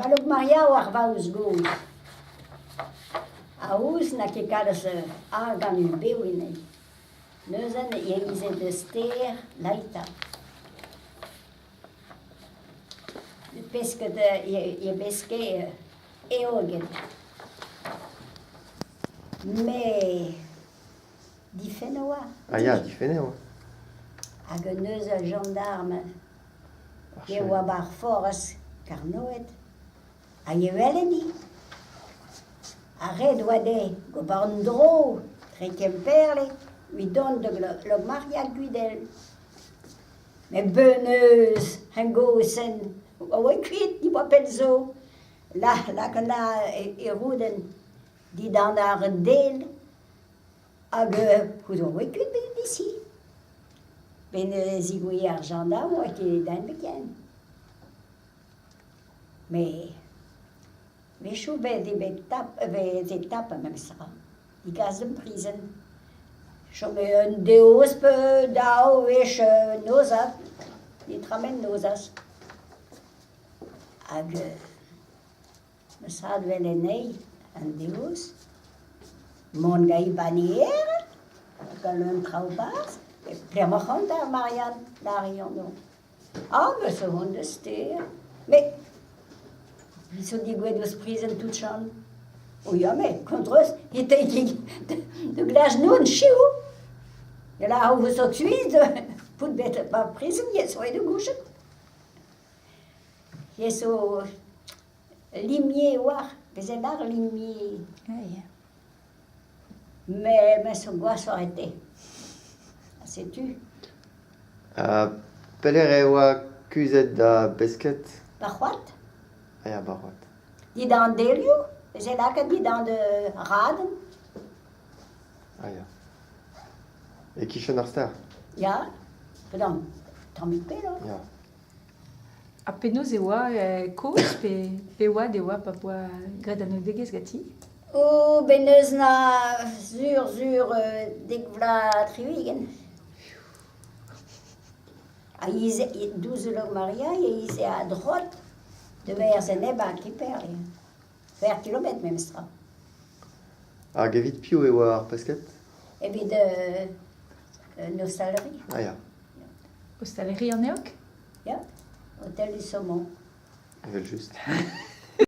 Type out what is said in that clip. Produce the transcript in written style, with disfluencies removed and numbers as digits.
Ba Lokmaria oa ar vaouez gozh. A-ouzh n'a ket kalz argant bev enne. Neuze e ize da stêr Laita. Pesked e veske eoged. Met difenn a oa. Ah ya, difenn e oa. Hag neuze ar gendarm e oa 'ba ar forest Karnoed hag e welen-hi. Ha ret oa dezhe ober un dro tre Kemperle evit dont da Lokmaria Gwidel. Met beneuz hengosenn a oa kuit diwar pell zo. Lakaat e roudenn dindan ar del hag gouzout oa kuit disi. Ben zigouezh ar gendarm oa ket den biken. Met wechoù veze bet tap veze tapet memestra. Digas d'an prizon. Chome un deoz pe daou wech nozad, netra 'met nozaz. Hag ma zad 'wel anezhi an deoz, mont gant he bannier, gant un traoù 'barzh, pelec'h emañ c'hoant ar Marianne, lâre anv. Ah, me zo hon deus ster. Mais ils sont degouezhet eus prizenn tout chan. Oh ya, mais kontroz, e tei de glas noun chiou. Ya la ho zo kuit, pout bet ba prizenn, yes oe de gouchet. Yes o limier war, vezet ar limier. Ah, ya. Mais me zo gwashoc'h ete. Ha setu. Ha pelec'h e oa kuzhet da besked? Ar c'hoad. Ah ya, 'ba ar c'hoad. Dindan an delioù, veze lakaet dindan radenn. Ah ya. E-kichen ar stêr? Ya, pardon, tammig pelloc'h. Ya. Ha penaos e oa kozh pe pe oad e oa pa poa graet anaoudegezh ganti? Oh, ben eus na sur sur dek vloaz 60. Ha ize douzh Lokmaria e ize a-droad da werzh en ebat Kemperle. 20 kilometr memestra. Hag evit piv e oa ar pesked? Evit un ostaleri. Ah ya. Ostaleri an Eog? Ya, Hôtel du Saumon. Evel-just.